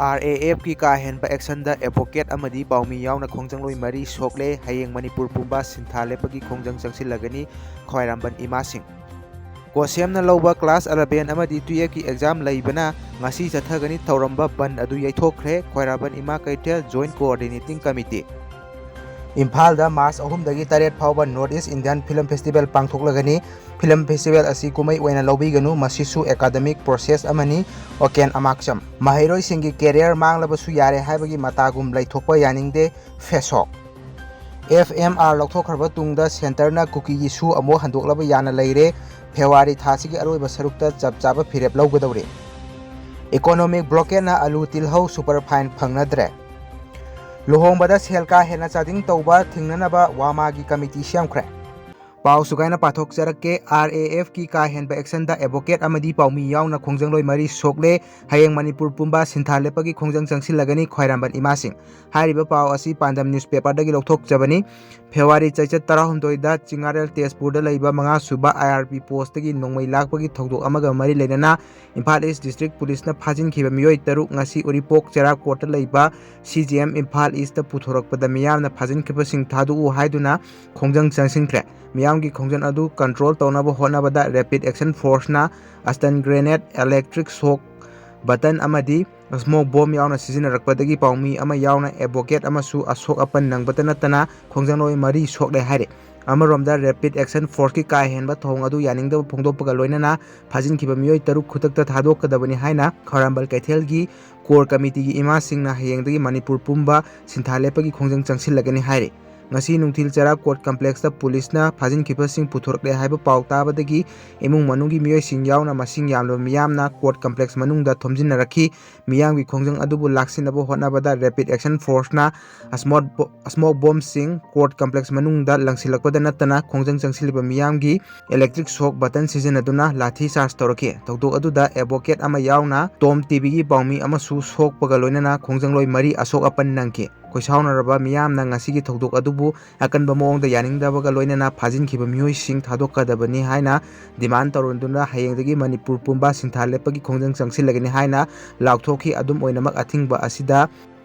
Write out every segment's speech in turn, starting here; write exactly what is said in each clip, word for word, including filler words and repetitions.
R A ꯑꯦꯐꯀꯤ ꯀꯥ ꯍꯦꯟꯕ ꯑꯦꯛꯁꯟꯗ advocate ꯑꯃꯗꯤ ꯄꯥꯎꯃꯤ ꯌꯥꯎꯅ ꯈꯣꯡꯖꯪꯂꯣꯏ ꯃꯔꯤ ꯁꯣꯛꯂꯦ꯫ ꯍꯌꯦꯡ ꯃꯅꯤꯄꯨꯔ ꯄꯨꯝꯕ ꯁꯤꯟꯊꯥ ꯂꯦꯞꯄꯒꯤ ꯈꯣꯡꯖꯪ ꯆꯪꯁꯤꯜꯂꯒꯅꯤ ꯈ꯭ꯋꯥꯏꯔꯝꯕꯟ ꯏꯃꯥꯁꯤꯡ꯫ ꯀꯣꯁꯦꯝꯅ ꯂꯧꯕ ꯀ꯭ꯂꯥꯁ ꯑꯦꯂꯚꯦꯟ ꯑꯃꯗꯤ ꯇꯨꯌꯦꯜꯐꯀꯤ ꯑꯦꯛꯖꯥꯝ ꯂꯩꯕꯅ ꯉꯁꯤ ꯆꯠꯊꯒꯅꯤ ꯇꯧꯔꯝꯕ ꯕꯟ ꯑꯗꯨ ꯌꯩꯊꯣꯛꯈ꯭ꯔꯦ꯫ Khwairamband Ima Keithel joint coordinating committee. ꯏꯝꯐꯥꯜꯗ ꯃꯥꯔꯆ ꯑꯍꯨꯝꯗꯒꯤ ꯇꯔꯦꯠ ꯐꯥꯎꯕ north east Indian film festival ꯄꯥꯡꯊꯣꯛꯂꯒꯅꯤ꯫ ꯐꯤꯂꯝ ꯐꯦꯁꯇꯤꯚꯦꯜ ꯑꯁꯤ ꯀꯨꯝꯍꯩ ꯑꯣꯏꯅ ꯂꯧꯕꯤꯒꯅꯨ, ꯃꯁꯤꯁꯨ ꯑꯦꯀꯥꯗꯃꯤꯛ ꯄ꯭ꯔꯣꯁꯦꯁ ꯑꯃꯅꯤ꯫ ꯑꯣꯀꯦꯟ ꯑꯃꯥꯛꯆꯝ꯫ ꯃꯍꯩꯔꯣꯏꯁꯤꯡꯒꯤ ꯀꯦꯔꯤꯌꯔ ꯃꯥꯡꯂꯕꯁꯨ ꯌꯥꯔꯦ ꯍꯥꯏꯕꯒꯤ ꯃꯇꯥꯒꯨꯝ ꯂꯩꯊꯣꯛꯄ ꯌꯥꯅꯤꯡꯗꯦ꯫ ꯐꯦꯁꯣꯛ꯫ ꯑꯦꯐ ꯑꯦꯝ ꯑꯥꯔ ꯂꯧꯊꯣꯛꯈ꯭ꯔꯕ ꯇꯨꯡꯗ ꯁꯦꯟꯇꯔꯅ ꯀꯨꯀꯤꯒꯤ ꯏꯁꯨ ꯑꯃꯨꯛ ꯍꯟꯗꯣꯛꯂꯕ ꯌꯥꯅ ꯂꯩꯔꯦ꯫ ꯐꯦꯕ꯭ꯔꯨꯋꯥꯔꯤ ꯊꯥꯁꯤꯒꯤ ꯑꯔꯣꯏꯕ ꯁꯔꯨꯛꯇ ꯆꯞ ꯆꯥꯕ ꯐꯤꯔꯦꯞ ꯂꯧꯒꯗꯧꯔꯤ꯫ ꯏꯀꯣꯅꯣꯃꯤꯛ ꯕ꯭ꯂꯣꯀꯦꯠꯅ ꯑꯂꯨ, ꯇꯤꯜꯍꯧ ꯁꯨꯄꯔ ꯐꯥꯏꯟ ꯐꯪꯅꯗ꯭ꯔꯦ꯫ ꯂꯨꯍꯣꯡꯕꯗ ꯁꯦꯜ ꯀꯥ ꯍꯦꯟꯅ ꯆꯥꯗꯤꯡ ꯇꯧꯕ ꯊꯤꯡꯅꯅꯕ ꯋꯥꯃꯥꯒꯤ ꯀꯃꯤꯇꯤ ꯁꯦꯝꯈ꯭ꯔꯦ꯫ ꯄꯥꯎ ꯁꯨꯒꯥꯏꯅ ꯄꯥꯊꯣꯛꯆꯔꯛꯀꯦ꯫ ꯑꯥꯔ ꯑꯦ ꯑꯦꯐꯀꯤ ꯀꯥ ꯍꯦꯟꯕ ꯑꯦꯛꯁꯟꯗ ꯑꯦꯗꯚꯣꯀꯦꯠ ꯑꯃꯗꯤ ꯄꯥꯎꯃꯤ ꯌꯥꯎꯅ ꯈꯣꯡꯖꯪꯂꯣꯏ ꯃꯔꯤ ꯁꯣꯛꯂꯦ꯫ ꯍꯌꯦꯡ ꯃꯅꯤꯄꯨꯔ ꯄꯨꯝꯕ ꯁꯤꯟꯊꯥ ꯂꯦꯞꯄꯒꯤ ꯈꯣꯡꯖꯪ ꯆꯪꯁꯤꯜꯂꯒꯅꯤ ꯈ꯭ꯋꯥꯏꯔꯝꯕꯟ ꯏꯃꯥꯁꯤꯡ꯫ ꯍꯥꯏꯔꯤꯕ ꯄꯥꯎ ꯑꯁꯤ ꯄꯥꯟꯗꯝ ꯅ꯭ꯌꯨꯁꯄꯦꯄꯔꯗꯒꯤ ꯂꯧꯊꯣꯛꯆꯕꯅꯤ꯫ ꯐꯦꯕ꯭ꯔꯨꯋꯥꯔꯤ ꯆꯩꯆꯠ ꯇꯔꯥꯍꯨꯝꯗꯣꯏꯗ ꯆꯤꯡꯉꯥꯔꯦꯜ ꯇꯦꯖꯄꯨꯔꯗ ꯂꯩꯕ ꯃꯉꯥ ꯁꯨꯕ ꯑꯥꯏ ꯑꯥꯔ ꯄꯤ ꯄꯣꯁꯇꯒꯤ ꯅꯣꯡꯃꯩ ꯂꯥꯛꯄꯒꯤ ꯊꯧꯗꯣꯛ ꯑꯃꯒ ꯃꯔꯤ ꯂꯩꯅꯅ ꯏꯝꯐꯥꯜ ꯏꯁ ꯗꯤꯁꯇ꯭ꯔꯤꯛ ꯄꯨꯂꯤꯁꯅ ꯐꯥꯖꯤꯟꯈꯤꯕ ꯃꯤꯑꯣꯏ ꯇꯔꯨꯛ ꯉꯁꯤ ꯎꯔꯤꯄꯣꯛ ꯆꯦꯔꯥ ꯀꯣꯔꯠꯇ ꯂꯩꯕ C G M Imphal east ꯄꯨꯊꯣꯔꯛꯄꯗ ꯃꯤꯌꯥꯝꯅ ꯐꯥꯖꯤꯟꯈꯤꯕꯁꯤꯡ ꯊꯥꯗꯣꯛꯎ ꯍꯥꯏꯗꯨꯅ ꯈꯣꯡꯖꯪ ꯆꯪꯁꯤꯟꯈ꯭ꯔꯦ꯫ ꯃꯤꯌꯥꯝꯒꯤ ꯈꯣꯡꯖꯪ ꯑꯗꯨ ꯀꯟꯇ꯭ꯔꯣꯜ ꯇꯧꯅꯕ ꯍꯣꯠꯅꯕꯗ ꯔꯦꯄꯤꯗ ꯑꯦꯛꯁꯟ ꯐꯣꯔꯁꯅ ꯑꯁꯇꯟ ꯒ꯭ꯔꯦꯅꯦꯗ, ꯏꯂꯦꯛꯇ꯭ꯔꯤꯛ ꯁꯣꯛ ꯕꯇꯟ ꯑꯃꯗꯤ ꯁ꯭ꯃꯣꯛ ꯕꯣꯝ ꯌꯥꯎꯅ ꯁꯤꯖꯤꯟꯅꯔꯛꯄꯗꯒꯤ ꯄꯥꯎꯃꯤ ꯑꯃ ꯌꯥꯎꯅ ꯑꯦꯗꯚꯣꯀꯦꯠ ꯑꯃꯁꯨ ꯑꯁꯣꯛ ꯑꯄꯟ ꯅꯪꯕꯇ ꯅꯠꯇꯅ ꯈꯣꯡꯖꯪꯂꯣꯏ ꯃꯔꯤ ꯁꯣꯛꯂꯦ ꯍꯥꯏꯔꯤ꯫ ꯑꯃꯔꯣꯝꯗ ꯔꯦꯄꯤꯗ ꯑꯦꯛꯁꯟ ꯐꯣꯔꯁꯀꯤ ꯀꯥ ꯍꯦꯟꯕ ꯊꯧꯑꯣꯡ ꯑꯗꯨ ꯌꯥꯅꯤꯡꯗꯕ ꯐꯣꯡꯗꯣꯛꯄꯒ ꯂꯣꯏꯅꯅ ꯐꯥꯖꯤꯟꯈꯤꯕ ꯃꯤꯑꯣꯏ ꯇꯔꯨꯛ ꯈꯨꯗꯛꯇ ꯊꯥꯗꯣꯛꯀꯗꯕꯅꯤ ꯍꯥꯏꯅ ꯈ꯭ꯋꯥꯏꯔꯝꯕꯟ ꯀꯩꯊꯦꯜꯒꯤ ꯀꯣꯔ ꯀꯃꯤꯇꯤꯒꯤ ꯏꯃꯥꯁꯤꯡꯅ ꯍꯌꯦꯡꯗꯒꯤ ꯃꯅꯤꯄꯨꯔ ꯄꯨꯝꯕ ꯁꯤꯟꯊꯥ ꯂꯦꯞꯄꯒꯤ ꯈꯣꯡꯖꯪ ꯆꯪꯁꯤꯜꯂꯒꯅꯤ ꯍꯥꯏꯔꯤ꯫ ꯉꯁꯤ ꯅꯨꯡꯊꯤꯜ ꯆꯦꯔꯥ ꯀꯣꯔꯠ ꯀꯝꯄ꯭ꯂꯦꯛꯁꯇ ꯄꯨꯂꯤꯁꯅ ꯐꯥꯖꯤꯟꯈꯤꯕꯁꯤꯡ ꯄꯨꯊꯣꯔꯛꯂꯦ ꯍꯥꯏꯕ ꯄꯥꯎ ꯇꯥꯕꯗꯒꯤ ꯏꯃꯨꯡ ꯃꯅꯨꯡꯒꯤ ꯃꯤꯑꯣꯏꯁꯤꯡ ꯌꯥꯎꯅ ꯃꯁꯤꯡ ꯌꯥꯝꯂꯕ ꯃꯤꯌꯥꯝꯅ ꯀꯣꯔꯠ ꯀꯝꯄ꯭ꯂꯦꯛꯁ ꯃꯅꯨꯡꯗ ꯊꯣꯝꯖꯤꯟꯅꯔꯛꯈꯤ꯫ ꯃꯤꯌꯥꯝꯒꯤ ꯈꯣꯡꯖꯪ ꯑꯗꯨꯕꯨ ꯂꯥꯛꯁꯤꯟꯅꯕ ꯍꯣꯠꯅꯕꯗ ꯔꯦꯄꯤꯗ ꯑꯦꯛꯁꯟ ꯐꯣꯔꯁꯅ ꯁ꯭ꯃꯣꯛ ꯕꯣ-, ꯁ꯭ꯃꯣꯛ ꯕꯣꯝꯁꯤꯡ ꯀꯣꯔꯠ ꯀꯝꯄ꯭ꯂꯦꯛꯁ ꯃꯅꯨꯡꯗ ꯂꯪꯁꯤꯜꯂꯛꯄꯗ ꯅꯠꯇꯅ ꯈꯣꯡꯖꯪ ꯆꯪꯁꯤꯜꯂꯤꯕ ꯃꯤꯌꯥꯝꯒꯤ ꯏꯂꯦꯛꯇ꯭ꯔꯤꯛ ꯁꯣꯛ ꯕꯇꯟ ꯁꯤꯖꯤꯟꯅꯗꯨꯅ ꯂꯥꯊꯤ ꯆꯥꯔꯖ ꯇꯧꯔꯛꯈꯤ꯫ ꯊꯧꯗꯣꯛ ꯑꯗꯨꯗ ꯑꯦꯗꯚꯣꯀꯦꯠ ꯑꯃ ꯌꯥꯎꯅ ꯇꯣꯝ ꯇꯤꯚꯤꯒꯤ ꯄꯥꯎꯃꯤ ꯑꯃꯁꯨ ꯁꯣꯛꯄꯒ ꯂꯣꯏꯅꯅ ꯈꯣꯡꯖꯪꯂꯣꯏ ꯃꯔꯤ ꯑꯁꯣꯛ ꯑꯄꯟ ꯅꯪꯈꯤ꯫ ꯈꯣꯏꯁꯥꯎꯅꯔꯕ ꯃꯤꯌꯥꯝꯅ ꯉꯁꯤꯒꯤ ꯊꯧꯗꯣꯛ ꯑꯗꯨꯕꯨ ꯑꯀꯟꯕ ꯃꯑꯣꯡꯗ ꯌꯥꯅꯤꯡꯗꯕꯒ ꯂꯣꯏꯅꯅ ꯐꯥꯖꯤꯟꯈꯤꯕ ꯃꯤꯑꯣꯏꯁꯤꯡ ꯊꯥꯗꯣꯛꯀꯗꯕꯅꯤ ꯍꯥꯏꯅ demand ꯇꯧꯔꯗꯨꯅ ꯍꯌꯦꯡꯗꯒꯤ ꯃꯅꯤꯄꯨꯔ ꯄꯨꯝꯕ ꯁꯤꯟꯊꯥ ꯂꯦꯞꯄꯒꯤ ꯈꯣꯡꯖꯪ ꯆꯪꯁꯤꯜꯂꯒꯅꯤ ꯍꯥꯏꯅ ꯂꯥꯎꯊꯣꯛꯈꯤ꯫ ꯑꯗꯨꯝ ꯑꯣꯏꯅꯃꯛ, ꯑꯊꯤꯡꯕ ꯑꯁꯤꯗ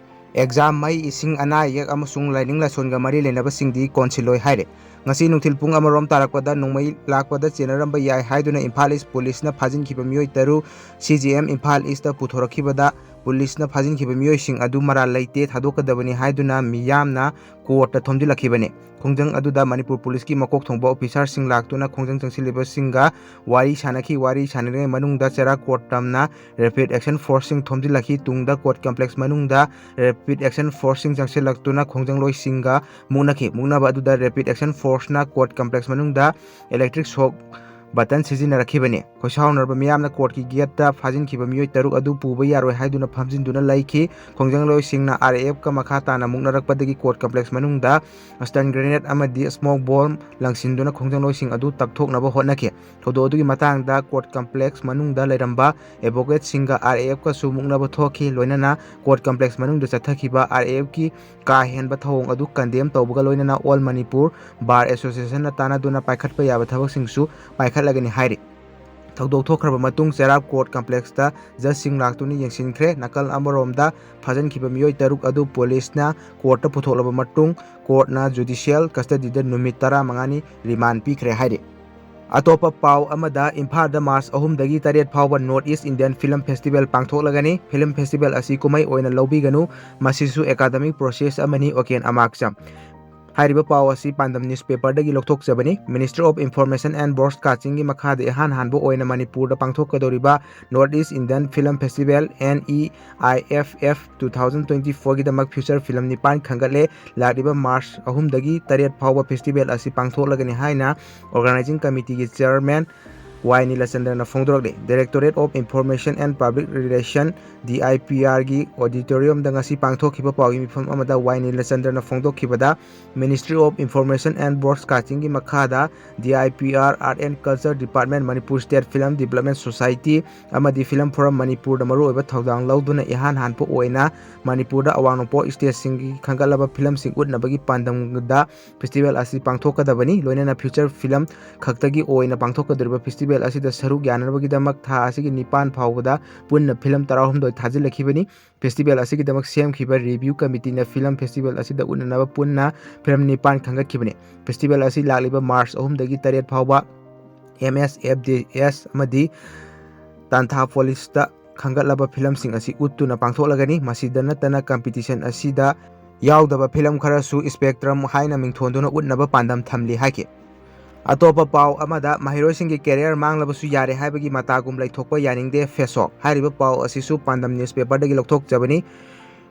exam, ꯃꯩ, ꯏꯁꯤꯡ, ꯑꯅꯥ ꯑꯌꯦꯛ ꯑꯃꯁꯨꯡ ꯂꯥꯏꯅꯤꯡ ꯂꯥꯏꯁꯣꯟꯒ ꯃꯔꯤ ꯂꯩꯅꯕꯁꯤꯡꯗꯤ ꯀꯣꯟꯁꯤꯜꯂꯣꯏ ꯍꯥꯏꯔꯦ꯫ ꯉꯁꯤ ꯅꯨꯡꯊꯤꯜ ꯄꯨꯡ ꯑꯃꯔꯣꯝ ꯇꯥꯔꯛꯄꯗ ꯅꯣꯡꯃꯩ ꯂꯥꯛꯄꯗ ꯆꯦꯟꯅꯔꯝꯕ ꯌꯥꯏ ꯍꯥꯏꯗꯨꯅ ꯏꯝꯐꯥꯜ ꯏꯁ ꯄꯨꯂꯤꯁꯅ ꯐꯥꯖꯤꯟꯈꯤꯕ ꯃꯤꯑꯣꯏ ꯇꯔꯨꯛ C G M Imphal east ꯄꯨꯊꯣꯔꯛꯈꯤꯕꯗ, ꯄꯨꯂꯤꯁꯅ ꯐꯥꯖꯤꯟꯈꯤꯕ ꯃꯤꯑꯣꯏꯁꯤꯡ ꯑꯗꯨ ꯃꯔꯥꯜ ꯂꯩꯇꯦ, ꯊꯥꯗꯣꯛꯀꯗꯕꯅꯤ ꯍꯥꯏꯗꯨꯅ ꯃꯤꯌꯥꯝꯅ ꯀꯣꯔꯠꯇ ꯊꯣꯝꯖꯤꯜꯂꯛꯈꯤꯕꯅꯤ꯫ ꯈꯣꯡꯖꯪ ꯑꯗꯨꯗ ꯃꯅꯤꯄꯨꯔ ꯄꯨꯂꯤꯁꯀꯤ ꯃꯀꯣꯛ ꯊꯣꯡꯕ ꯑꯣꯐꯤꯁꯥꯔꯁꯤꯡ ꯂꯥꯛꯇꯨꯅ ꯈꯣꯡꯖꯪ ꯆꯪꯁꯤꯜꯂꯤꯕꯁꯤꯡꯒ ꯋꯥꯔꯤ ꯁꯥꯅꯈꯤ꯫ ꯋꯥꯔꯤ ꯁꯥꯅꯔꯤꯉꯩ ꯃꯅꯨꯡꯗ ꯆꯦꯔꯥ ꯀꯣꯔꯠ ꯇꯝꯅ ꯔꯦꯄꯤꯗ ꯑꯦꯛꯁꯟ ꯐꯣꯔꯁꯁꯤꯡ ꯊꯣꯝꯖꯤꯜꯂꯛꯈꯤ꯫ ꯇꯨꯡꯗ ꯀꯣꯔꯠ ꯀꯝꯄ꯭ꯂꯦꯛꯁ ꯃꯅꯨꯡꯗ ꯔꯦꯄꯤꯗ ꯑꯦꯛꯁꯟ ꯐꯣꯔꯁꯁꯤꯡ ꯆꯪꯁꯤꯜꯂꯛꯇꯨꯅ ꯈꯣꯡꯖꯪꯂꯣꯏꯁꯤꯡꯒ ꯃꯨꯛꯅꯈꯤ꯫ ꯃꯨꯛꯅꯕ ꯑꯗꯨꯗ ꯔꯦꯄꯤꯗ ꯑꯦꯛꯁꯟ ꯐꯣꯔꯁꯅ ꯀꯣꯔꯠ ꯀꯝꯄ꯭ꯂꯦꯛꯁ ꯃꯅꯨꯡꯗ ꯏꯂꯦꯛꯇ꯭ꯔꯤꯛ ꯁꯣꯛ ꯕꯇꯟ ꯁꯤꯖꯤꯟꯅꯔꯛꯈꯤꯕꯅꯤ꯫ ꯈꯣꯏꯁꯥꯎꯅꯔꯕ ꯃꯤꯌꯥꯝꯅ ꯀꯣꯔꯠꯀꯤ ꯒꯦꯠꯇ ꯐꯥꯖꯤꯟꯈꯤꯕ ꯃꯤꯑꯣꯏ ꯇꯔꯨꯛ ꯑꯗꯨ ꯄꯨꯕ ꯌꯥꯔꯣꯏ ꯍꯥꯏꯗꯨꯅ ꯐꯝꯖꯤꯟꯗꯨꯅ ꯂꯩꯈꯤ꯫ ꯈꯣꯡꯖꯪꯂꯣꯏꯁꯤꯡꯅ ꯑꯥꯔ ꯑꯦ ꯑꯦꯐꯀ ꯃꯈꯥ ꯇꯥꯅ ꯃꯨꯛꯅꯔꯛꯄꯗꯒꯤ ꯀꯣꯔꯠ ꯀꯝꯄ꯭ꯂꯦꯛꯁ ꯃꯅꯨꯡꯗ stun grenade ꯑꯃꯗꯤ smoke bomb ꯂꯪꯁꯤꯟꯗꯨꯅ ꯈꯣꯡꯖꯪꯂꯣꯏꯁꯤꯡ ꯑꯗꯨ ꯇꯛꯊꯣꯛꯅꯕ ꯍꯣꯠꯅꯈꯤ꯫ ꯊꯧꯗꯣꯛ ꯑꯗꯨꯒꯤ ꯃꯇꯥꯡꯗ ꯀꯣꯔꯠ ꯀꯝꯄ꯭ꯂꯦꯛꯁ ꯃꯅꯨꯡꯗ ꯂꯩꯔꯝꯕ ꯑꯦꯗꯚꯣꯀꯦꯠꯁꯤꯡꯒ ꯑꯥꯔ ꯑꯦ ꯑꯦꯐꯀꯁꯨ ꯃꯨꯛꯅꯕ ꯊꯣꯛꯈꯤ꯫ ꯂꯣꯏꯅꯅ ꯀꯣꯔꯠ ꯀꯝꯄ꯭ꯂꯦꯛꯁ ꯃꯅꯨꯡꯗ ꯆꯠꯊꯈꯤꯕ ꯑꯥꯔ ꯑꯦ ꯑꯦꯐꯀꯤ ꯀꯥ ꯍꯦꯟꯕ ꯊꯧꯑꯣꯡ ꯑꯗꯨ ꯀꯟꯗꯦꯝ ꯇꯧꯕꯒ ꯂꯣꯏꯅꯅ ꯑꯣꯜ ꯃꯅꯤꯄꯨꯔ ꯕꯥꯔ ꯑꯦꯁꯣꯁꯤꯌꯦꯁꯟꯅ ꯇꯥꯟꯅꯗꯨꯅ ꯄꯥꯏꯈꯠꯄ ꯌꯥꯕ ꯊꯕꯛꯁꯤꯡꯁꯨ ꯄꯥꯏꯈꯠꯂꯒꯅꯤ ꯍꯥꯏꯔꯤ꯫ ꯊꯧꯗꯣꯛ ꯊꯣꯛꯈ꯭ꯔꯕ ꯃꯇꯨꯡ ꯆꯦꯔꯥꯞ ꯀꯣꯔꯠ ꯀꯝꯄ꯭ꯂꯦꯛꯁꯇ ꯖꯖꯁꯤꯡ ꯂꯥꯛꯇꯨꯅ ꯌꯦꯡꯁꯤꯟꯈ꯭ꯔꯦ꯫ ꯅꯥꯀꯜ ꯑꯃꯔꯣꯝꯗ ꯐꯥꯖꯤꯟꯈꯤꯕ ꯃꯤꯑꯣꯏ ꯇꯔꯨꯛ ꯑꯗꯨ ꯄꯨꯂꯤꯁꯅ ꯀꯣꯔꯠꯇ ꯄꯨꯊꯣꯛꯂꯕ ꯃꯇꯨꯡ ꯀꯣꯔꯠꯅ ꯖꯨꯗꯤꯁꯤꯌꯦꯜ ꯀꯁꯇꯗꯤꯗ ꯅꯨꯃꯤꯠ ꯇꯔꯥꯃꯉꯥꯅꯤ ꯔꯤꯃꯥꯟ ꯄꯤꯈ꯭ꯔꯦ ꯍꯥꯏꯔꯤ꯫ ꯑꯇꯣꯞꯄ ꯄꯥꯎ ꯑꯃꯗ, ꯏꯝꯐꯥꯜꯗ ꯃꯥꯔꯆ ꯑꯍꯨꯝꯗꯒꯤ ꯇꯔꯦꯠ ꯐꯥꯎꯕ north east Indian film festival ꯄꯥꯡꯊꯣꯛꯂꯒꯅꯤ꯫ ꯐꯤꯂꯝ ꯐꯦꯁꯇꯤꯚꯦꯜ ꯑꯁꯤ ꯀꯨꯝꯍꯩ ꯑꯣꯏꯅ ꯂꯧꯕꯤꯒꯅꯨ, ꯃꯁꯤꯁꯨ ꯑꯦꯀꯥꯗꯃꯤꯛ ꯄ꯭ꯔꯣꯁꯦꯁ ꯑꯃꯅꯤ, ꯑꯣꯀꯦꯟ ꯑꯃꯥꯛꯆꯝ꯫ ꯍꯥꯏꯔꯤꯕ ꯄꯥꯎ ꯑꯁꯤ ꯄꯥꯟꯗꯝ ꯅ꯭ꯌꯨꯁꯄꯦꯄꯔꯗꯒꯤ ꯂꯧꯊꯣꯛꯆꯕꯅꯤ꯫ Ministry of Information and Broadcastingꯒꯤ ꯃꯈꯥꯗ ꯏꯍꯥꯟ ꯍꯥꯟꯕ ꯑꯣꯏꯅ ꯃꯅꯤꯄꯨꯔꯗ ꯄꯥꯡꯊꯣꯛꯀꯗꯧꯔꯤꯕ north east Indian film festival, N E I F F two thousand twenty fourꯒꯤꯗꯃꯛ ꯐꯤꯆꯔ ꯐꯤꯂꯝ ꯅꯤꯄꯥꯟ ꯈꯟꯒꯠꯂꯦ꯫ ꯂꯥꯛꯂꯤꯕ ꯃꯥꯔꯆ ꯑꯍꯨꯝꯗꯒꯤ ꯇꯔꯦꯠ ꯐꯥꯎꯕ ꯐꯦꯁꯇꯤꯚꯦꯜ ꯑꯁꯤ ꯄꯥꯡꯊꯣꯛꯂꯒꯅꯤ ꯍꯥꯏꯅ ꯑꯣꯔꯒꯅꯥꯏꯖꯤꯡ ꯀꯃꯤꯇꯤꯒꯤ ꯆꯤꯌꯔꯃꯦꯟ ꯋꯥꯏ ꯅꯤꯂꯆꯟꯗ꯭ꯔꯅ ꯐꯣꯡꯗꯣꯔꯛꯂꯤ꯫ Directorate of Information and Public Relation, D I P R ꯒꯤ auditorium ꯗ ꯉꯁꯤ ꯄꯥꯡꯊꯣꯛꯈꯤꯕ ꯄꯥꯎꯒꯤ ꯃꯤꯐꯝ ꯑꯃꯗ ꯋꯥꯏ ꯅꯤꯂꯆꯟꯗ꯭ꯔꯅ ꯐꯣꯡꯗꯣꯛꯈꯤꯕꯗ, Ministry of Information and Broadcasting ꯒꯤ ꯃꯈꯥꯗ D I P R, Art and Culture Department, Manipur State Film Development Society ꯑꯃꯗꯤ Film Forum ꯃꯅꯤꯄꯨꯔꯗ ꯃꯔꯨꯑꯣꯏꯕ ꯊꯧꯗꯥꯡ ꯂꯧꯗꯨꯅ ꯏꯍꯥꯟ ꯍꯥꯟꯕ ꯑꯣꯏꯅ ꯃꯅꯤꯄꯨꯔꯗ ꯑꯋꯥꯡ ꯅꯣꯡꯄꯣꯛ state ꯁꯤꯡꯒꯤ ꯈꯟꯒꯠꯂꯕ film ꯁꯤꯡ ꯎꯠꯅꯕꯒꯤ ꯄꯥꯟꯗꯝꯗ festival ꯑꯁꯤ ꯄꯥꯡꯊꯣꯛꯀꯗꯕꯅꯤ꯫ ꯂꯣꯏꯅꯅ feature film ꯈꯛꯇꯒꯤ ꯑꯣꯏꯅ ꯄꯥꯡꯊꯣꯛꯀꯗꯧꯔꯤꯕ festival ꯑꯁꯤꯗ ꯁꯔꯨꯛ ꯌꯥꯅꯕꯒꯤꯗꯃꯛ ꯊꯥ ꯑꯁꯤꯒꯤ ꯅꯤꯄꯥꯟ ꯐꯥꯎꯕꯗ ꯄꯨꯟꯅ film ꯇꯔꯥꯍꯨꯝꯗꯣꯏ ꯊꯥꯖꯤꯜꯂꯛꯈꯤꯕꯅꯤ꯫ Festival ꯑꯁꯤꯒꯤꯗꯃꯛ ꯁꯦꯝꯈꯤꯕ review committee ꯅ film festival ꯑꯁꯤꯗ ꯎꯠꯅꯅꯕ ꯄꯨꯟꯅ film ꯅꯤꯄꯥꯟ ꯈꯟꯒꯠꯈꯤꯕꯅꯤ꯫ Festival ꯑꯁꯤ ꯂꯥꯛꯂꯤꯕ March ꯑꯍꯨꯝꯗꯒꯤ ꯇꯔꯦꯠ ꯐꯥꯎꯕ M S F D S ꯑꯃꯗꯤ ꯇꯥꯟꯊꯥ ꯄꯣꯂꯤꯁꯇ ꯈꯟꯒꯠꯂꯕ film ꯁꯤꯡ ꯑꯁꯤ ꯎꯠꯇꯨꯅ ꯄꯥꯡꯊꯣꯛꯂꯒꯅꯤ꯫ ꯃꯁꯤꯗ ꯅꯠꯇꯅ competition ꯑꯁꯤꯗ ꯌꯥꯎꯗꯕ film ꯈꯔꯁꯨ Spectrum ꯍꯥꯏꯅ ꯃꯤꯡꯊꯣꯟꯗꯨꯅ ꯎꯠꯅꯕ ꯄꯥꯟꯗꯝ ꯊꯝꯂꯤ ꯍꯥꯏꯈꯤ꯫ ꯑꯇꯣꯞꯄ ꯄꯥꯎ ꯑꯃꯗ, ꯃꯍꯩꯔꯣꯏꯁꯤꯡꯒꯤ career ꯃꯥꯡꯂꯕꯁꯨ ꯌꯥꯔꯦ ꯍꯥꯏꯕꯒꯤ ꯃꯇꯥꯒꯨꯝ ꯂꯩꯊꯣꯛꯄ ꯌꯥꯅꯤꯡꯗꯦ ꯐꯦꯁꯣꯛ꯫ ꯍꯥꯏꯔꯤꯕ ꯄꯥꯎ ꯑꯁꯤꯁꯨ ꯄꯥꯟꯗꯝ newspaper ꯗꯒꯤ ꯂꯧꯊꯣꯛꯆꯕꯅꯤ꯫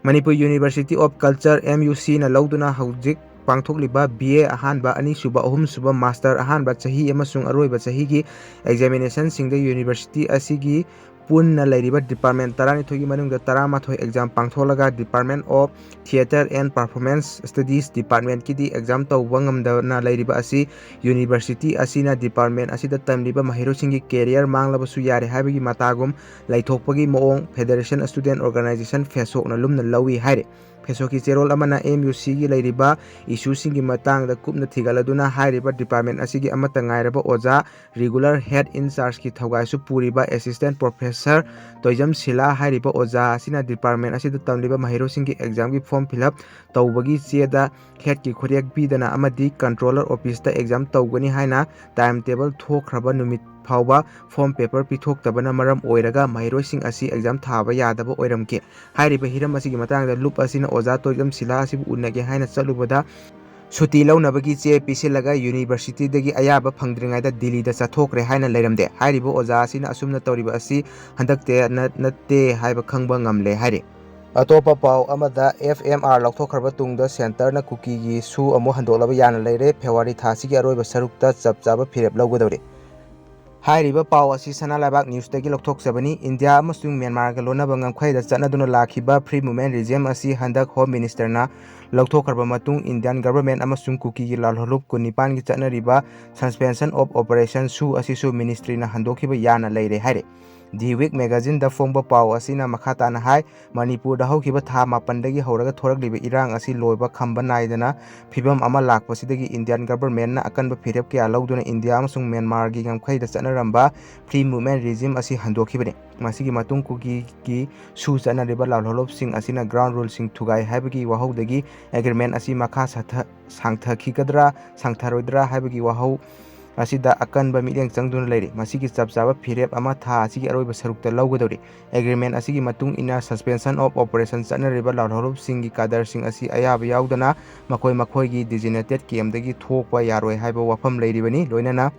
Manipur University of Culture, M U C ꯅ ꯂꯧꯗꯨꯅ ꯍꯧꯖꯤꯛ ꯄꯥꯡꯊꯣꯛꯂꯤꯕ B A ꯑꯍꯥꯟꯕ, ꯑꯅꯤꯁꯨꯕ, ꯑꯍꯨꯝꯁꯨꯕ, master ꯑꯍꯥꯟꯕ ꯆꯍꯤ ꯑꯃꯁꯨꯡ ꯑꯔꯣꯏꯕ ꯆꯍꯤꯒꯤ examination ꯁꯤꯡꯗ university ꯑꯁꯤꯒꯤ ꯄꯨꯟꯅ ꯂꯩꯔꯤꯕ department ꯇꯔꯥꯅꯤꯊꯣꯏꯒꯤ ꯃꯅꯨꯡꯗ ꯇꯔꯥꯃꯥꯊꯣꯏ exam ꯄꯥꯡꯊꯣꯛꯂꯒ Department of Theatre and Performance Studies department ꯀꯤꯗꯤ exam ꯇꯧꯕ ꯉꯝꯗꯅ ꯂꯩꯔꯤꯕ ꯑꯁꯤ university ꯑꯁꯤꯅ department ꯑꯁꯤꯗ ꯇꯝꯂꯤꯕ ꯃꯍꯩꯔꯣꯏꯁꯤꯡꯒꯤ career ꯃꯥꯡꯂꯕꯁꯨ ꯌꯥꯔꯦ ꯍꯥꯏꯕꯒꯤ ꯃꯇꯥꯒꯨꯝ ꯂꯩꯊꯣꯛꯄꯒꯤ ꯃꯑꯣꯡ Federation Student Organisation ꯐꯦꯁꯣꯛꯅ ꯂꯨꯝꯅ ꯂꯧꯏ ꯍꯥꯏꯔꯤ꯫ ꯐꯦꯁꯣꯛꯀꯤ ꯆꯦꯔꯣꯜ ꯑꯃꯅ M U C ꯒꯤ ꯂꯩꯔꯤꯕ issue ꯁꯤꯡꯒꯤ ꯃꯇꯥꯡꯗ ꯀꯨꯞꯅ ꯊꯤꯒꯠꯂꯗꯨꯅ ꯍꯥꯏꯔꯤꯕ department ꯑꯁꯤꯒꯤ ꯑꯃꯠꯇ ꯉꯥꯏꯔꯕ ꯑꯣꯖꯥ, regular head in charge ꯀꯤ ꯊꯧꯒꯥꯏꯁꯨ ꯄꯨꯔꯤꯕ Assistant Professor ꯇꯣꯏꯖꯝ ꯁꯤꯂꯥ ꯍꯥꯏꯔꯤꯕ ꯑꯣꯖꯥ ꯑꯁꯤꯅ department ꯑꯁꯤꯗ ꯇꯝꯂꯤꯕ ꯃꯍꯩꯔꯣꯏꯁꯤꯡꯒꯤ exam ꯒꯤ form fill up ꯇꯧꯕꯒꯤ ꯆꯦꯗ head ꯀꯤ ꯈꯨꯠꯌꯦꯛ ꯄꯤꯗꯅ ꯑꯃꯗꯤ controller office ꯇ exam ꯇꯧꯒꯅꯤ ꯍꯥꯏꯅ time table ꯊꯣꯛꯈ꯭ꯔꯕ ꯅꯨꯃꯤꯠ ꯐꯥꯎꯕ form paper ꯄꯤꯊꯣꯛꯇꯕꯅ ꯃꯔꯝ ꯑꯣꯏꯔꯒ ꯃꯍꯩꯔꯣꯏꯁꯤꯡ ꯑꯁꯤ exam ꯊꯥꯕ ꯌꯥꯗꯕ ꯑꯣꯏꯔꯝꯈꯤ꯫ ꯍꯥꯏꯔꯤꯕ ꯍꯤꯔꯝ ꯑꯁꯤꯒꯤ ꯃꯇꯥꯡꯗ ꯂꯨꯞ ꯑꯁꯤꯅ ꯑꯣꯖꯥ ꯇꯣꯏꯖꯝ ꯁꯤꯂꯥ ꯑꯁꯤꯕꯨ ꯎꯅꯒꯦ ꯍꯥꯏꯅ ꯆꯠꯂꯨꯕꯗ ꯁꯨꯇꯤ ꯂꯧꯅꯕꯒꯤ ꯆꯦ ꯄꯤꯁꯤꯜꯂꯒ university ꯗꯒꯤ ꯑꯌꯥꯕ ꯐꯪꯗ꯭ꯔꯤꯉꯩꯗ ꯗꯤꯜꯂꯤꯗ ꯆꯠꯊꯣꯛꯈ꯭ꯔꯦ ꯍꯥꯏꯅ ꯂꯩꯔꯝꯗꯦ꯫ ꯍꯥꯏꯔꯤꯕ ꯑꯣꯖꯥ ꯑꯁꯤꯅ ꯑꯁꯨꯝꯅ ꯇꯧꯔꯤꯕ ꯑꯁꯤ ꯍꯟꯗꯛꯇ ꯅ-, ꯅꯠꯇꯦ ꯍꯥꯏꯕ ꯈꯪꯕ ꯉꯝꯂꯦ ꯍꯥꯏꯔꯤ꯫ ꯑꯇꯣꯞꯄ ꯄꯥꯎ ꯑꯃꯗ, F M R ꯂꯧꯊꯣꯛꯈ꯭ꯔꯕ ꯇꯨꯡꯗ centre ꯅ ꯀꯨꯀꯤꯒꯤꯁꯨ ꯑꯃꯨꯛ ꯍꯟꯗꯣꯛꯂꯕ ꯌꯥꯅ ꯂꯩꯔꯦ꯫ February ꯊꯥꯁꯤꯒꯤ ꯑꯔꯣꯏꯕ ꯁꯔꯨꯛꯇ ꯆꯞ ꯆꯥꯕ ꯐꯤꯔꯦꯞ ꯂꯧꯒꯗꯧꯔꯤ꯫ ꯍꯥꯏꯔꯤꯕ ꯄꯥꯎ ꯑꯁꯤ ꯁꯅꯥ ꯂꯩꯕꯥꯛ ꯅ꯭ꯌꯨꯁꯇꯒꯤ ꯂꯧꯊꯣꯛꯆꯕꯅꯤ꯫ ꯏꯟꯗꯤꯌꯥ ꯑꯃꯁꯨꯡ ꯃ꯭ꯌꯥꯟꯃꯥꯔꯒ ꯂꯣꯟꯅꯕ ꯉꯝꯈꯩꯗ ꯆꯠꯅꯗꯨꯅ ꯂꯥꯛꯈꯤꯕ Free Movement Regime ꯑꯁꯤ ꯍꯟꯗꯛ ꯍꯣꯝ ꯃꯤꯅꯤꯁꯇꯔꯅ ꯂꯧꯊꯣꯛꯈ꯭ꯔꯕ ꯃꯇꯨꯡ, ꯏꯟꯗꯤꯌꯥꯟ ꯒꯚꯔꯟꯃꯦꯟꯠ ꯑꯃꯁꯨꯡ ꯀꯨꯀꯤꯒꯤ ꯂꯥꯜꯍꯧꯂꯨꯞ ꯀꯨꯟꯅꯤꯄꯥꯟꯒꯤ ꯆꯠꯅꯔꯤꯕ Suspension of Operation ꯁꯨ ꯑꯁꯤꯁꯨ ꯃꯤꯅꯤꯁꯇ꯭ꯔꯤꯅ ꯍꯟꯗꯣꯛꯈꯤꯕ ꯌꯥꯅ ꯂꯩꯔꯦ ꯍꯥꯏꯔꯤ꯫ The Week magazineꯗ ꯐꯣꯡꯕ ꯄꯥꯎ ꯑꯁꯤꯅ ꯃꯈꯥ ꯇꯥꯅ ꯍꯥꯏ, ꯃꯅꯤꯄꯨꯔꯗ ꯍꯧꯈꯤꯕ ꯊꯥ ꯃꯥꯄꯟꯗꯒꯤ ꯍꯧꯔꯒ ꯊꯣꯔꯛꯂꯤꯕ ꯏꯔꯥꯡ ꯑꯁꯤ ꯂꯣꯏꯕ ꯈꯝꯕ ꯅꯥꯏꯗꯅ ꯐꯤꯕꯝ ꯑꯃ ꯂꯥꯛꯄꯁꯤꯗꯒꯤ ꯏꯟꯗꯤꯌꯥꯟ ꯒꯚꯔꯟꯃꯦꯟꯠꯅ ꯑꯀꯟꯕ ꯐꯤꯔꯦꯞ ꯀꯌꯥ ꯂꯧꯗꯨꯅ ꯏꯟꯗꯤꯌꯥ ꯑꯃꯁꯨꯡ ꯃ꯭ꯌꯥꯟꯃꯥꯔꯒꯤ ꯉꯝꯈꯩꯗ ꯆꯠꯅꯔꯝꯕ Free Movement Regime ꯑꯁꯤ ꯍꯟꯗꯣꯛꯈꯤꯕꯅꯤ꯫ ꯃꯁꯤꯒꯤ ꯃꯇꯨꯡ ꯀꯨꯀꯤꯒꯤ ꯁꯨ ꯆꯠꯅꯔꯤꯕ ꯂꯥꯜꯍꯧꯂꯨꯞꯁꯤꯡ ꯑꯁꯤꯅ ground ruleꯁꯤꯡ ꯊꯨꯒꯥꯏ ꯍꯥꯏꯕꯒꯤ ꯋꯥꯍꯧꯗꯒꯤ agreement ꯑꯁꯤ ꯃꯈꯥ ꯁꯥꯊ-, ꯁꯥꯡꯊꯈꯤꯒꯗ꯭ꯔꯥ, ꯁꯥꯡꯊꯔꯣꯏꯗ꯭ꯔꯥ ꯍꯥꯏꯕꯒꯤ ꯋꯥꯍꯧ ꯑꯁꯤꯗ ꯑꯀꯟꯕ ꯃꯤꯠꯌꯦꯡ ꯆꯪꯗꯨꯅ ꯂꯩꯔꯤ꯫ ꯃꯁꯤꯒꯤ ꯆꯞ ꯆꯥꯕ ꯐꯤꯔꯦꯞ ꯑꯃ ꯊꯥ ꯑꯁꯤꯒꯤ ꯑꯔꯣꯏꯕ ꯁꯔꯨꯛꯇ ꯂꯧꯒꯗꯧꯔꯤ꯫ Agreement ꯑꯁꯤꯒꯤ ꯃꯇꯨꯡ ꯏꯟꯅ Suspension of Operation ꯆꯠꯅꯔꯤꯕ ꯂꯥꯜꯍꯧꯂꯨꯞꯁꯤꯡꯒꯤ ꯀꯥꯗꯔꯁꯤꯡ ꯑꯁꯤ ꯑꯌꯥꯕ ꯌꯥꯎꯗꯅ ꯃꯈꯣꯏ ꯃꯈꯣꯏꯒꯤ designated campꯇꯒꯤ ꯊꯣꯛꯄ ꯌꯥꯔꯣꯏ ꯍꯥꯏꯕ ꯋꯥꯐꯝ ꯂꯩꯔꯤꯕꯅꯤ꯫ ꯂꯣꯏꯅꯅ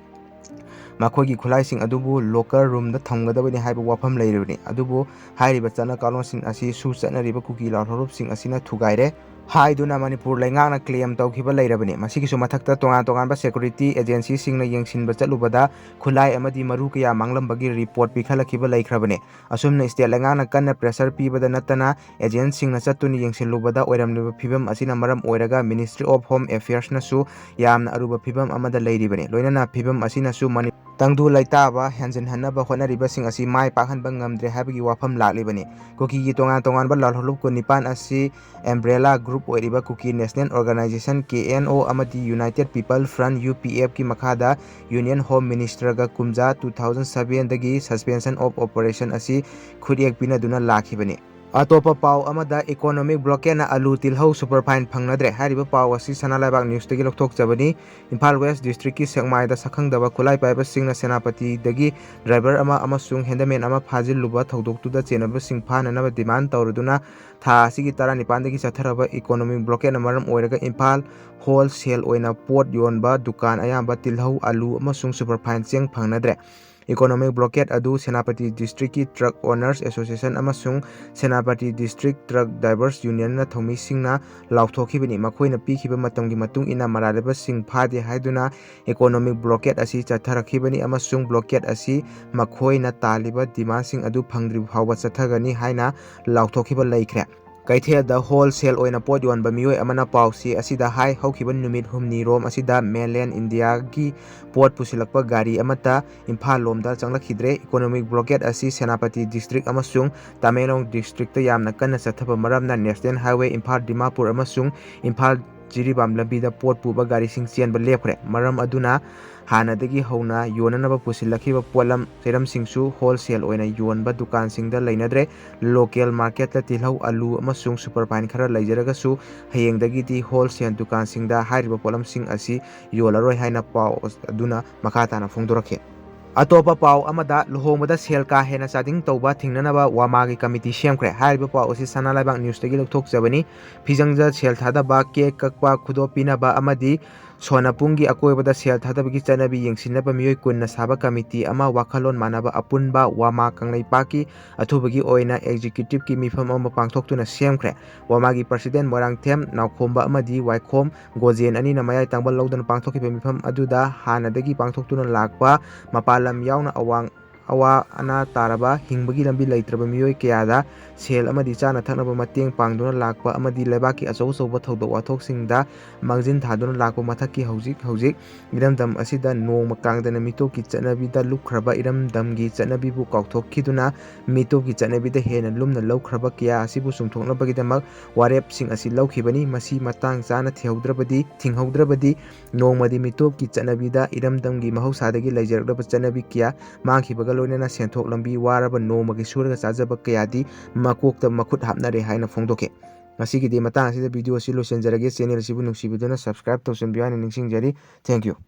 ꯃꯈꯣꯏꯒꯤ ꯈꯨꯠꯂꯥꯏꯁꯤꯡ ꯑꯗꯨꯕꯨ locker roomꯗ ꯊꯝꯒꯗꯕꯅꯤ ꯍꯥꯏꯕ ꯋꯥꯐꯝ ꯂꯩꯔꯤꯕꯅꯤ꯫ ꯑꯗꯨꯕꯨ ꯍꯥꯏꯔꯤꯕ ꯆꯠꯅ ꯀꯥꯡꯂꯣꯟꯁꯤꯡ ꯑꯁꯤ ꯁꯨ ꯆꯠꯅꯔꯤꯕ ꯀꯨꯀꯤ ꯂꯥꯜꯍꯧꯂꯨꯞꯁꯤꯡ ꯑꯁꯤꯅ ꯊꯨꯒꯥꯏꯔꯦ ꯍꯥꯏꯗꯨꯅ ꯃꯅꯤꯄꯨꯔ ꯂꯩꯉꯥꯛꯅ claim ꯇꯧꯈꯤꯕ ꯂꯩꯔꯕꯅꯤ꯫ ꯃꯁꯤꯒꯤꯁꯨ ꯃꯊꯛꯇ ꯇꯣꯉꯥꯟ ꯇꯣꯉꯥꯟꯕ security agencyꯁꯤꯡꯅ ꯌꯦꯡꯁꯤꯟꯕ ꯆꯠꯂꯨꯕꯗ ꯈꯨꯠꯂꯥꯏ ꯑꯃꯗꯤ ꯃꯔꯨ ꯀꯌꯥ ꯃꯥꯡꯂꯝꯕꯒꯤ report ꯄꯤꯈꯠꯂꯛꯈꯤꯕ ꯂꯩꯈ꯭ꯔꯕꯅꯤ꯫ ꯑꯁꯨꯝꯅ state ꯂꯩꯉꯥꯛꯅ ꯀꯟꯅ pressure ꯄꯤꯕꯗ ꯅꯠꯇꯅ agentꯁꯤꯡꯅ ꯆꯠꯇꯨꯅ ꯌꯦꯡꯁꯤꯜꯂꯨꯕꯗ ꯑꯣꯏꯔꯝꯂꯤꯕ ꯐꯤꯕꯝ ꯑꯁꯤꯅ ꯃꯔꯝ ꯑꯣꯏꯔꯒ Ministry of Home Affairsꯅꯁꯨ ꯌꯥꯝꯅ ꯑꯔꯨꯕ ꯐꯤꯕꯝ ꯑꯃꯗ ꯂꯩꯔꯤꯕꯅꯤ꯫ ꯂꯣꯏꯅꯅ ꯐꯤꯕꯝ ꯑꯁꯤꯅꯁꯨ ꯃꯅꯤ-, ꯇꯪꯗꯨ ꯂꯩꯇꯥꯕ ꯍꯦꯟꯖꯤꯟꯍꯟꯅꯕ ꯍꯣꯠꯅꯔꯤꯕꯁꯤꯡ ꯑꯁꯤ ꯃꯥꯏ ꯄꯥꯛꯍꯟꯕ ꯉꯝꯗ꯭ꯔꯦ ꯍꯥꯏꯕꯒꯤ ꯋꯥꯐꯝ ꯂꯥꯛꯂꯤꯕꯅꯤ꯫ ꯀꯨꯀꯤꯒꯤ ꯇꯣꯉꯥꯟ ꯇꯣꯉꯥꯟꯕ ꯂꯥꯜꯍꯧꯂꯨꯞ ꯀꯨꯟꯅꯤꯄꯥꯟ ꯑꯁꯤ umbrella group ꯑꯣꯏꯔꯤꯕ Kuki National Organisation, K N O, ꯑꯃꯗꯤ United People Front, U P Fꯀꯤ ꯃꯈꯥꯗ Union Home Ministerꯒ ꯀꯨꯝꯖꯥ two thousand sevenꯗꯒꯤ Suspension of Operation ꯑꯁꯤ ꯈꯨꯠꯌꯦꯛ ꯄꯤꯅꯗꯨꯅ ꯂꯥꯛꯈꯤꯕꯅꯤ꯫ ꯑꯇꯣꯞꯄ ꯄꯥꯎ ꯑꯃꯗ, economic blockadeꯅ ꯑꯂꯨ, ꯇꯤꯜꯍꯧ superfine ꯐꯪꯅꯗ꯭ꯔꯦ꯫ ꯍꯥꯏꯔꯤꯕ ꯄꯥꯎ ꯑꯁꯤ ꯁꯅꯥ ꯂꯩꯕꯥꯛ ꯅ꯭ꯌꯨꯁꯇꯒꯤ ꯂꯧꯊꯣꯛꯆꯕꯅꯤ꯫ ꯏꯝꯐꯥꯜ ꯋꯦꯁ ꯗꯤꯁꯇ꯭ꯔꯤꯛꯀꯤ ꯁꯦꯛꯃꯥꯏꯗ ꯁꯛꯈꯪꯗꯕ ꯈꯨꯠꯂꯥꯏ ꯄꯥꯏꯕꯁꯤꯡꯅ ꯁꯦꯅꯥꯄꯇꯤꯗꯒꯤ driver ꯑꯃ ꯑꯃꯁꯨꯡ handyman ꯑꯃ ꯐꯥꯖꯤꯜꯂꯨꯕ ꯊꯧꯗꯣꯛꯇꯨꯗ ꯆꯦꯟꯅꯕꯁꯤꯡ ꯐꯥꯅꯅꯕ demand ꯇꯧꯔꯗꯨꯅ ꯊꯥ ꯑꯁꯤꯒꯤ ꯇꯔꯥꯅꯤꯄꯥꯟꯗꯒꯤ ꯆꯠꯊꯔꯕ economic blockadeꯅ ꯃꯔꯝ ꯑꯣꯏꯔꯒ ꯏꯝꯐꯥꯜ wholesale ꯑꯣꯏꯅ ꯄꯣꯠ ꯌꯣꯟꯕ ꯗꯨꯀꯥꯟ ꯑꯌꯥꯝꯕ ꯇꯤꯜꯍꯧ, ꯑꯂꯨ ꯑꯃꯁꯨꯡ superfine ꯆꯦꯡ ꯐꯪꯅꯗ꯭ꯔꯦ꯫ Economic blockade ꯑꯗꯨ ꯁꯦꯅꯥꯄꯇꯤ ꯗꯤꯁꯇ꯭ꯔꯤꯛꯀꯤ Truck Owners Association ꯑꯃꯁꯨꯡ ꯁꯦꯅꯥꯄꯇꯤ District Truck Drivers Unionꯅ ꯊꯧꯃꯤꯁꯤꯡꯅ ꯂꯥꯎꯊꯣꯛꯈꯤꯕꯅꯤ꯫ ꯃꯈꯣꯏꯅ ꯄꯤꯈꯤꯕ ꯃꯇꯝꯒꯤ ꯃꯇꯨꯡ ꯏꯟꯅ ꯃꯔꯥꯜꯂꯤꯕꯁꯤꯡ ꯐꯥꯗꯦ ꯍꯥꯏꯗꯨꯅ economic blockade ꯑꯁꯤ ꯆꯠꯊꯔꯛꯈꯤꯕꯅꯤ ꯑꯃꯁꯨꯡ blockade ꯑꯁꯤ ꯃꯈꯣꯏꯅ ꯇꯥꯜꯂꯤꯕ demandꯁꯤꯡ ꯑꯗꯨ ꯐꯪꯗ꯭ꯔꯤꯕ ꯐꯥꯎꯕ ꯆꯠꯊꯒꯅꯤ ꯍꯥꯏꯅ ꯂꯥꯎꯊꯣꯛꯈꯤꯕ ꯂꯩꯈ꯭ꯔꯦ꯫ ꯀꯩꯊꯦꯜꯗ wholesale ꯑꯣꯏꯅ ꯄꯣꯠ ꯌꯣꯟꯕ ꯃꯤꯑꯣꯏ ꯑꯃꯅ ꯄꯥꯎꯆꯦ ꯑꯁꯤꯗ ꯍꯥꯏ, ꯍꯧꯈꯤꯕ ꯅꯨꯃꯤꯠ ꯍꯨꯝꯅꯤꯔꯣꯝ ꯑꯁꯤꯗ mainland Indiaꯒꯤ ꯄꯣꯠ ꯄꯨꯁꯤꯜꯂꯛꯄ ꯒꯥꯔꯤ ꯑꯃꯠꯇ ꯏꯝꯐꯥꯜ ꯂꯣꯝꯗ ꯆꯪꯂꯛꯈꯤꯗ꯭ꯔꯦ꯫ Economic blockade ꯑꯁꯤ ꯁꯦꯅꯥꯄꯇꯤ ꯗꯤꯁꯇ꯭ꯔꯤꯛ ꯑꯃꯁꯨꯡ ꯇꯃꯦꯡꯂꯣꯡ ꯗꯤꯁꯇ꯭ꯔꯤꯛꯇ ꯌꯥꯝꯅ ꯀꯟꯅ ꯆꯠꯊꯕ ꯃꯔꯝꯅ National Highway ꯏꯝꯐꯥꯜ ꯗꯤꯃꯥꯄꯨꯔ ꯑꯃꯁꯨꯡ ꯏꯝꯐꯥꯜ ꯖꯤꯔꯤꯕꯥꯝ ꯂꯝꯕꯤꯗ ꯄꯣꯠ ꯄꯨꯕ ꯒꯥꯔꯤꯁꯤꯡ ꯆꯦꯟꯕ ꯂꯦꯞꯈ꯭ꯔꯦ꯫ ꯃꯔꯝ ꯑꯗꯨꯅ ꯍꯥꯟꯅꯗꯒꯤ ꯍꯧꯅ ꯌꯣꯟꯅꯅꯕ ꯄꯨꯁꯤꯜꯂꯛꯈꯤꯕ ꯄꯣꯠꯂꯝ ꯆꯩꯔꯝꯁꯤꯡꯁꯨ wholesale ꯑꯣꯏꯅ ꯌꯣꯟꯕ ꯗꯨꯀꯥꯟꯁꯤꯡꯗ ꯂꯩꯅꯗ꯭ꯔꯦ꯫ Local marketꯇ ꯇꯤꯜꯍꯧ, ꯑꯂꯨ ꯑꯃꯁꯨꯡ superfine ꯈꯔ ꯂꯩꯖꯔꯒꯁꯨ ꯍꯌꯦꯡꯗꯒꯤꯗꯤ wholesale ꯗꯨꯀꯥꯟꯁꯤꯡꯗ ꯍꯥꯏꯔꯤꯕ ꯄꯣꯠꯂꯝꯁꯤꯡ ꯑꯁꯤ ꯌꯣꯜꯂꯔꯣꯏ ꯍꯥꯏꯅ ꯄꯥꯎ ꯑꯗꯨꯅ ꯃꯈꯥ ꯇꯥꯅ ꯐꯣꯡꯗꯣꯔꯛꯈꯤ꯫ ꯑꯇꯣꯞꯄ ꯄꯥꯎ ꯑꯃꯗ, ꯂꯨꯍꯣꯡꯕꯗ ꯁꯦꯜ ꯀꯥ ꯍꯦꯟꯅ ꯆꯥꯗꯤꯡ ꯇꯧꯕ ꯊꯤꯡꯅꯅꯕ ꯋꯥꯃꯥꯒꯤ ꯀꯃꯤꯇꯤ ꯁꯦꯝꯈ꯭ꯔꯦ꯫ ꯍꯥꯏꯔꯤꯕ ꯄꯥꯎ ꯑꯁꯤ ꯁꯅꯥ ꯂꯩꯕꯥꯛ ꯅ꯭ꯌꯨꯁꯇꯒꯤ ꯂꯧꯊꯣꯛꯆꯕꯅꯤ꯫ ꯐꯤꯖꯪꯗ ꯁꯦꯜ ꯊꯥꯗꯕ, ꯀꯦꯛ ꯀꯛꯄ, ꯈꯨꯗꯣꯞ ꯄꯤꯅꯕ ꯑꯃꯗꯤ ꯁꯣꯅꯄꯨꯡꯒꯤ ꯑꯀꯣꯏꯕꯗ ꯁꯦꯜ ꯊꯥꯗꯕꯒꯤ ꯆꯠꯅꯕꯤ ꯌꯦꯡꯁꯤꯟꯅꯕ ꯃꯤꯑꯣꯏ ꯀꯨꯟꯅ ꯁꯥꯕ ꯀꯃꯤꯇꯤ ꯑꯃ ꯋꯥꯈꯜꯂꯣꯟ ꯃꯥꯟꯅꯕ ꯑꯄꯨꯟꯕ ꯋꯥꯃꯥ ꯀꯪꯂꯩꯄꯥꯛꯀꯤ ꯑꯊꯨꯕꯒꯤ ꯑꯣꯏꯅ executiveꯀꯤ ꯃꯤꯐꯝ ꯑꯃ ꯄꯥꯡꯊꯣꯛꯇꯨꯅ ꯁꯦꯝꯈ꯭ꯔꯦ꯫ ꯋꯥꯃꯥꯒꯤ president ꯃꯣꯏꯔꯥꯡꯊꯦꯝ ꯅꯥꯎꯈꯣꯝꯕ ꯑꯃꯗꯤ ꯋꯥꯏꯈꯣꯝ ꯒꯣꯖꯦꯟ ꯑꯅꯤꯅ ꯃꯌꯥꯏ ꯇꯪꯕ ꯂꯧꯗꯨꯅ ꯄꯥꯡꯊꯣꯛꯈꯤꯕ ꯃꯤꯐꯝ ꯑꯗꯨꯗ ꯍꯥꯟꯅꯗꯒꯤ ꯄꯥꯡꯊꯣꯛꯇꯨꯅ ꯂꯥꯛꯄ ꯃꯄꯥꯟ ꯂꯝ ꯌꯥꯎꯅ ꯑꯋꯥꯡ ꯑꯋꯥ ꯑꯅꯥ ꯇꯥꯔꯕ, ꯍꯤꯡꯕꯒꯤ ꯂꯝꯕꯤ ꯂꯩꯇ꯭ꯔꯕ ꯃꯤꯑꯣꯏ ꯀꯌꯥꯗ ꯁꯦꯜ ꯑꯃꯗꯤ ꯆꯥꯅ ꯊꯛꯅꯕ ꯃꯇꯦꯡ ꯄꯥꯡꯗꯨꯅ ꯂꯥꯛꯄ ꯑꯃꯗꯤ ꯂꯩꯕꯥꯛꯀꯤ ꯑꯆꯧ ꯑꯆꯧꯕ ꯊꯧꯗꯣꯛ ꯋꯥꯊꯣꯛꯁꯤꯡꯗ ꯃꯥꯡꯖꯤꯟ ꯊꯥꯗꯨꯅ ꯂꯥꯛꯄ ꯃꯊꯛꯀꯤ ꯍꯧꯖꯤꯛ ꯍꯧꯖꯤꯛ ꯏꯔꯝꯗꯝ ꯑꯁꯤꯗ ꯅꯣꯡꯃ ꯀꯥꯡꯗꯅ ꯃꯤꯇꯣꯞꯀꯤ ꯆꯠꯅꯕꯤꯗ ꯂꯨꯞꯈ꯭ꯔꯕ ꯏꯔꯝꯗꯝꯒꯤ ꯆꯠꯅꯕꯤꯕꯨ ꯀꯥꯎꯊꯣꯛꯈꯤꯗꯨꯅ ꯃꯤꯇꯣꯞꯀꯤ ꯆꯠꯅꯕꯤꯗ ꯍꯦꯟꯅ ꯂꯨꯝꯅ ꯂꯧꯈ꯭ꯔꯕ ꯀꯌꯥ ꯑꯁꯤꯕꯨ ꯆꯨꯝꯊꯣꯛꯅꯕꯒꯤꯗꯃꯛ ꯋꯥꯔꯦꯞꯁꯤꯡ ꯑꯁꯤ ꯂꯧꯈꯤꯕꯅꯤ꯫ ꯃꯁꯤ ꯃꯇꯥꯡ ꯆꯥꯅ ꯊꯤꯍꯧꯗ꯭ꯔꯕꯗꯤ, ꯊꯤꯡꯍꯧꯗ꯭ꯔꯕꯗꯤ ꯅꯣꯡꯃꯗꯤ ꯃꯤꯇꯣꯞꯀꯤ ꯆꯠꯅꯕꯤꯗ ꯏꯔꯝꯗꯝꯒꯤ ꯃꯍꯧꯁꯥꯗꯒꯤ ꯂꯩꯖꯔꯛꯂꯕ ꯆꯠꯅꯕꯤ ꯀꯌꯥ ꯃꯥꯡꯈꯤꯕꯒ ꯂꯣꯏꯅꯅ ꯁꯦꯟꯊꯣꯛ ꯂꯝꯕꯤ ꯋꯥꯔꯕ ꯅꯣꯡꯃꯒꯤ ꯁꯨꯔꯒ ꯆꯥꯖꯕ ꯀꯌꯥꯗꯤ ꯃꯀꯣꯛꯇ ꯃꯈꯨꯠ ꯍꯥꯞꯅꯔꯦ ꯍꯥꯏꯅ ꯐꯣꯡꯗꯣꯛꯈꯤ꯫ ꯉꯁꯤꯒꯤꯗꯤ ꯃꯇꯥꯡ ꯑꯁꯤꯗ video ꯑꯁꯤ ꯂꯣꯏꯁꯤꯟꯖꯔꯒꯦ꯫ Channel ꯑꯁꯤꯕꯨ ꯅꯨꯡꯁꯤꯕꯤꯗꯨꯅ subscribe ꯇꯧꯁꯤꯟꯕꯤꯌꯨ ꯍꯥꯏꯅ ꯅꯤꯡꯁꯤꯡꯖꯔꯤ꯫ Thank you꯫